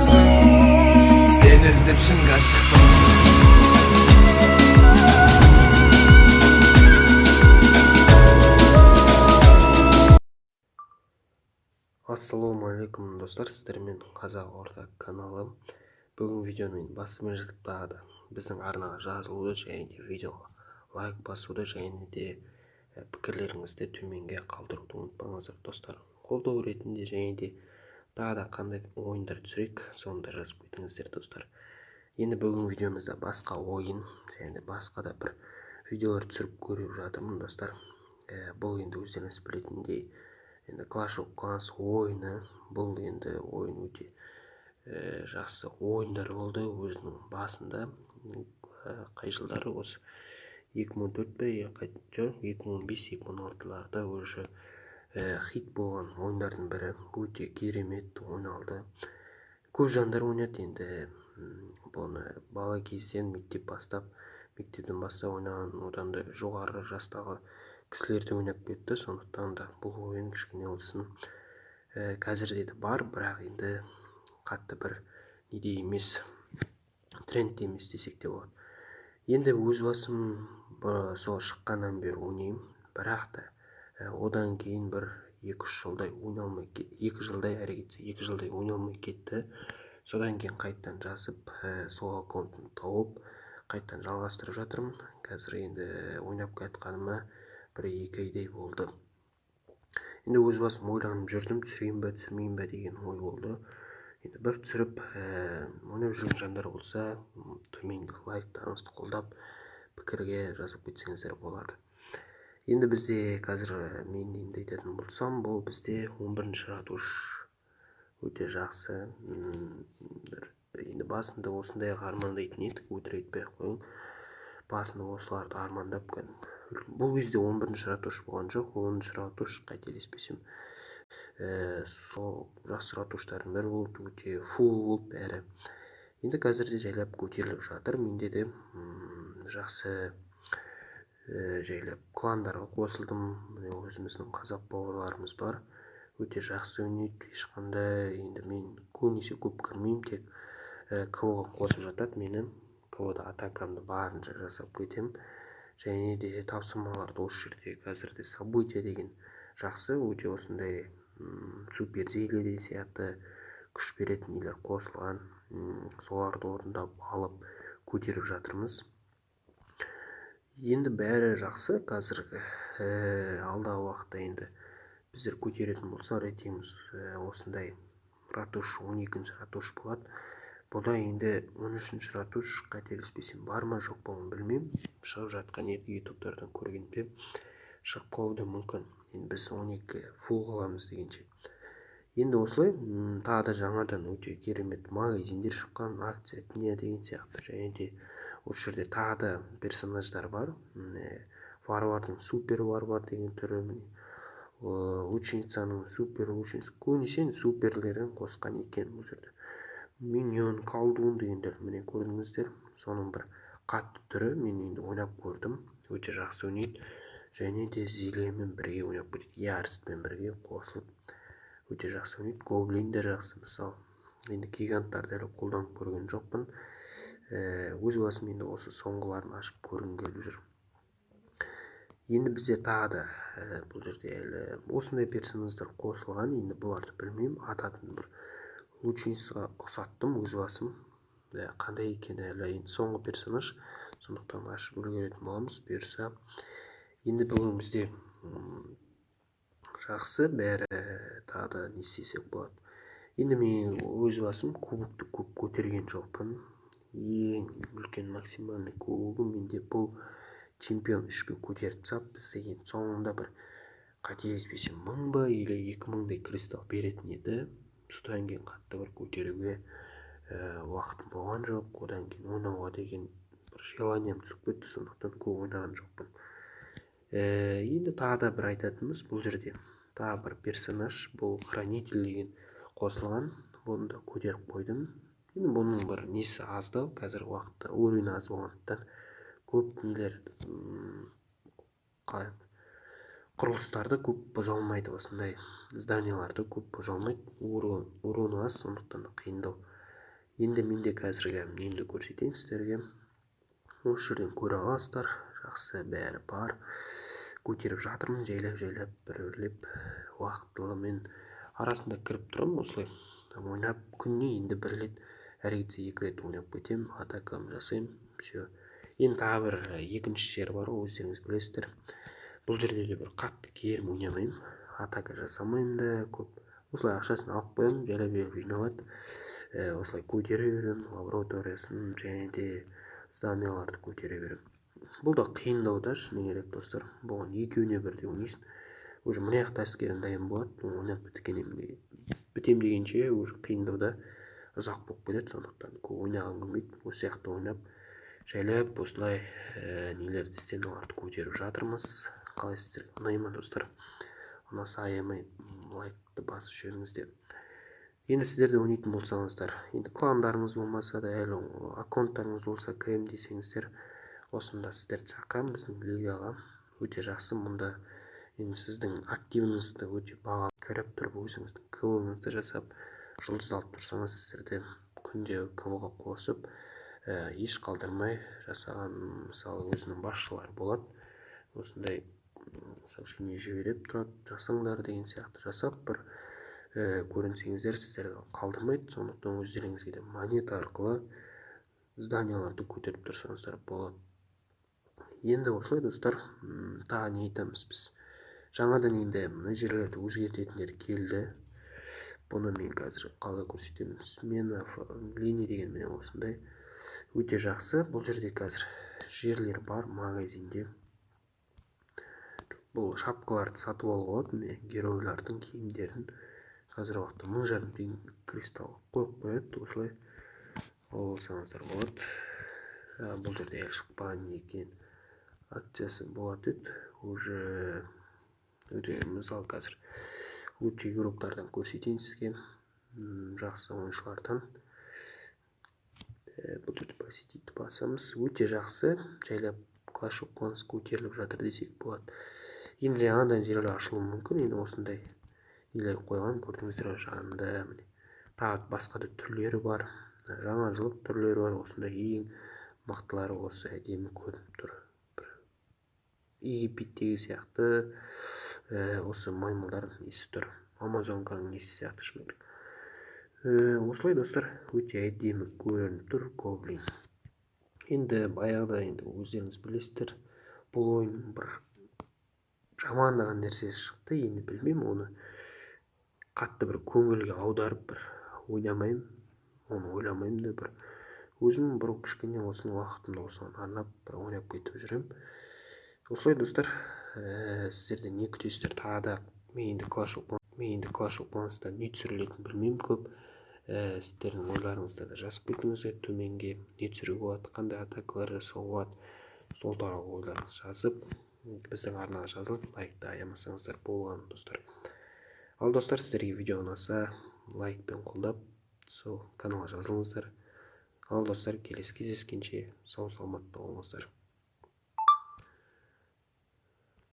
әдемісің. Сені іздеп шыңға шықтым. Ассалаумағалейкум, достар! Сіздермен Қазақ Орда каналы. Бүгінгі видеоны мен басымен тағы да біздің арнаға жазылуды және де видеоға лайк басуды және де пікірлеріңізді төменге қалдыруды ұмытпаңыздар, достар. Қолдау ретінде және де тағы да қандай ойындар түсірейік, соны да жазып кетіңіздер, достар. Енді бүгінгі видеомызда басқа ойын және де басқа да бір видеолар түсіріп көріп жатырмын, достар. Бұл енді өздеріңіз білетіндей, енді Clash of Clans ойыны. Бұл енді ойын өте жақсы ойындар болды өзінің басында. Қай жылдары, осы 2014 пе, жоқ, 2015, 2016-ларда уже хит болған ойындардың бірі. Өте керемет ойналды, көп жандар ойнады. Енді бұны бала кезден, мектеп бастап, мектептен бастап ойнаған, одан да жоғары жастағы кісілер де ойнап кетті. Сондықтан да бұл ойын кішкене болсын қазір де бар, бірақ енді қатты бір неде емес, трендте емес десек те болады. Енді өз басым сол шыққаннан бері ойнаймын, бірақ та одан кейін бір 2-3 жылдай ойналмай, 2 жылдай әрі кетсе 2 жылдай ойналмай кетті. Содан кейін қайтадан жазып, сол аккаунтын тауып, қайтадан жалғастырып жатырмын. Қазір енді ойнап келатқаныма 1-2 айдай болды. Енді өз басым ойланып жүрдім, түсірейін ба, түсірмейін ба деген ой болды. Енді бір түсіріп, ойнап жүрген жандар болса, төменгі лайктарыңызды қолдап, пікірге жазып кетсеңіздер болады. Енді бізде қазір мен енді айтатын болсам, бұл бізде 11 ратуш, өте жақсы. Енді басында осындайға армандайтын едік, өтірік айтпай ақ қояйын, басында осыларды армандап. Бұл кезде 11 ратуш болған жоқ, 10 ратуш, қателеспесем. Сол жақсы ратуштардың бірі болды, өте фул болды бәрі. Енді қазір де жайлап көтеріліп жатыр. Менде де жақсы, жайлап кландарға қосылдым. Міне, өзіміздің қазақ бауырларымыз бар, өте жақсы ойнайды. Ешқандай енді мен көбінесе көп кірмеймін, тек КВ-ға қосып жатады мені. КВ-да атакамды барынша жасап кетемін және де тапсырмаларды. Осы жерде қазір де событие деген жақсы, өте осындай супер зелье деген сияқты күш беретін нелер қосылған, соларды орындап алып, көтеріп жатырмыз. Енді бәрі жақсы қазіргі. Алдағы уақытта енді біздер көтеретін болсақ, рейтингіміз осындай ратуш, 12 ратуш болады. Бұда енді 13 ратуш, қателеспесем, бар ма, жоқ па, оны білмеймін. Шығып жатқан еді ютубтардан көргенде, шығып қалуы да мүмкін. Енді біз 12 фул қыламыз дегенше. Енді осылай тағы да жаңадан өте керемет магазиндер шыққан, акция дня деген сияқты. Және де осы жерде тағы да персонаждар бар. Міне, варвардың супер варвар деген түрі, міне, лучницаның супер лучница. Көбінесе енді суперлерін қосқан екен бұл жерде. Миньон, колдун дегендер, міне, көрдіңіздер, соның бір қатты түрі. Мен енді ойнап көрдім, өте жақсы ойнайды және де зельемен бірге ойнап кетеді, яростьпен бірге қосылып өте жақсы ойнайды. Гоблин де жақсы, мысалы. Енді гиганттарды әлі қолданып көрген жоқпын. Өз басым енді осы соңғыларын ашып көргім келіп жүр. Енді бізде тағы да бұл жерде әлі осындай персонаждар қосылған. Енді бұларды білмеймін, ататын бір лучницаға ұқсаттым өз басым. Қандай екені әлі, енді соңғы персонаж, сондықтан ашып үлгеретін боламыз, бұйырса. Енді бүгін бізде жақсы бәрі. Тағы да не істесек болады? Енді мен өз басым кубокты көп көтерген жоқпын. Ең үлкен максимальный кубогым менде бұл чемпион 3-ке көтеріп тастаппыз деген. Соңында бір, қателеспесем, 1000 ба или 2000-дай кристалл беретін еді. Содан кейін қатты бір көтеруге уақытым болған жоқ. Одан кейін ойнауға деген бір желанием түсіп кетті, сондықтан көп ойнаған жоқпын. Енді тағы да бір айтатынымыз, бұл жерде тағы бір персонаж, бұл хранитель деген қосылған. Бұны да көтеріп қойдым. Енді бұның бір несі аздау, қазіргі уақытта уровень аз болғандықтан көп нелер, қалай, құрылыстарды көп бұза алмайды, осындай зданияларды көп бұза алмайды, уроны аз, сондықтан да қиындау. Енді менде қазіргі немді көрсетейін сіздерге. Осы жерден көре аласыздар. Жақсы, бәрі бар. Көтеріп жатырмын, жайлап-жайлап, бір-бірлеп уақытылы мен арасында кіріп тұрамын осылай. Ойнап күніне енді бір рет, әрі кетсе екі рет ойнап кетемін, атакамды жасаймын. Все. Енді тағы бір екінші жер бар ғой, өздеріңіз білесіздер. Бұл жерде де бір қатты керім ойнамаймын, атака жасамаймын да көп. Осылай ақшасын алып қоямын, жайлап-жайлап жиналады. Осылай көтере беремін лабораториясын және де зданияларды көтере беремін. Бұл да қиындау да, шыны керек, достар. Бұған екеуіне бірдей ойнайсың. Уже мына жақта әскерің дайын болады, ойнап бітем дегенше уже қиындау да ұзақ болып кетеді, сондықтан көп ойнағым келмейді. Осы жақта ойнап, жайлап осылай нелерді, стеналарды көтеріп жатырмыз. Қалай, сіздерге ұнай ма, достар? Ұнаса, аямай лайкты басып жіберіңіздер. Енді сіздер де ойнайтын болсаңыздар, енді кландарыңыз болмаса да, әлі аккаунттарыңыз болса, кірем десеңіздер, осында сіздерді шақырамын біздің лигаға. Өте жақсы, мұнда енді сіздің активіңізді өте бағалы, кіріп тұрып өзіңіздің КВ-ңызды жасап, жұлдыз алып тұрсаңыз, сіздерді күнде КВ-ға қосып, еш қалдырмай жасаған, мысалы, өзінің басшылары болады. Осындай сообщение жіберіп тұрады, жасаңдар деген сияқты жасап, бір көрінсеңіздер, сіздерді қалдырмайды. Сондықтан өздеріңізге де монета арқылы зданияларды көтеріп тұрсаңыздар болады. Енді осылай, достар, тағы не айтамыз біз? Жаңадан енді мына жерлерді өзгертетіндер келді. Бұны мен қазір қалай көрсетемін? Смена линия деген міне осындай. Өте жақсы. Бұл жерде қазір жерлер бар магазинде. Бұл шапкаларды сатып алуға болады. Міне, геройлардың киімдерін қазіргі уақытта 1500 теңге кристалл қойып қояды. Осылай алып алсаңыздар болады. Бұл жерде әлі шықпаған екен. Акциясы болады еді. Уже өте, мысалы, қазір лучший игроктардан көрсетейін сізге, жақсы ойыншылардан. Бұл жерде посетить басамыз. Өте жақсы, жайлап Clash of Clans көтеріліп жатыр десек болады. Енді жаңадан жерлер ашылуы мүмкін. Енді осындай нелер қойған, көрдіңіздер ғой, жанында міне тағы басқа да түрлері бар, жаңа жылдық түрлері бар. Осындай ең мықтылары осы әдемі көрініп тұр, бір Египеттегі сияқты осы маймылдар несі тұр, амазонканың несі сияқты, шыны керек. Осылай, достар, өте әдемі көрініп тұр гоблин. Енді баяғыда, енді өздеріңіз білесіздер, бұл ойынның бір жамандаған нәрсесі шықты. Енді білмеймін, оны қатты бір көңілге аударып бір ойнамаймын, оны ойламаймын да, бір өзім бір кішкене болсын уақытымды осыған арнап бір ойнап кетіп жүремін. Осылай, достар, сіздерден не күтесіздер тағы да? Мен енді Clash of Clans'та не түсірілетінін білмеймін көп. Сіздердің ойларыңызды да жазып кетіңіздер төменге, не түсіруге болады, қандай атакалар жасауға болады, сол туралы ойларыңызды жазып, біздің арнаға жазылып, лайкты аямасаңыздар болған, достар. Ал, достар, сіздерге видео ұнаса, лайкпен қолдап, сол каналға жазылыңыздар. Ал, достар, келесі кездескенше сау саламатта болыңыздар.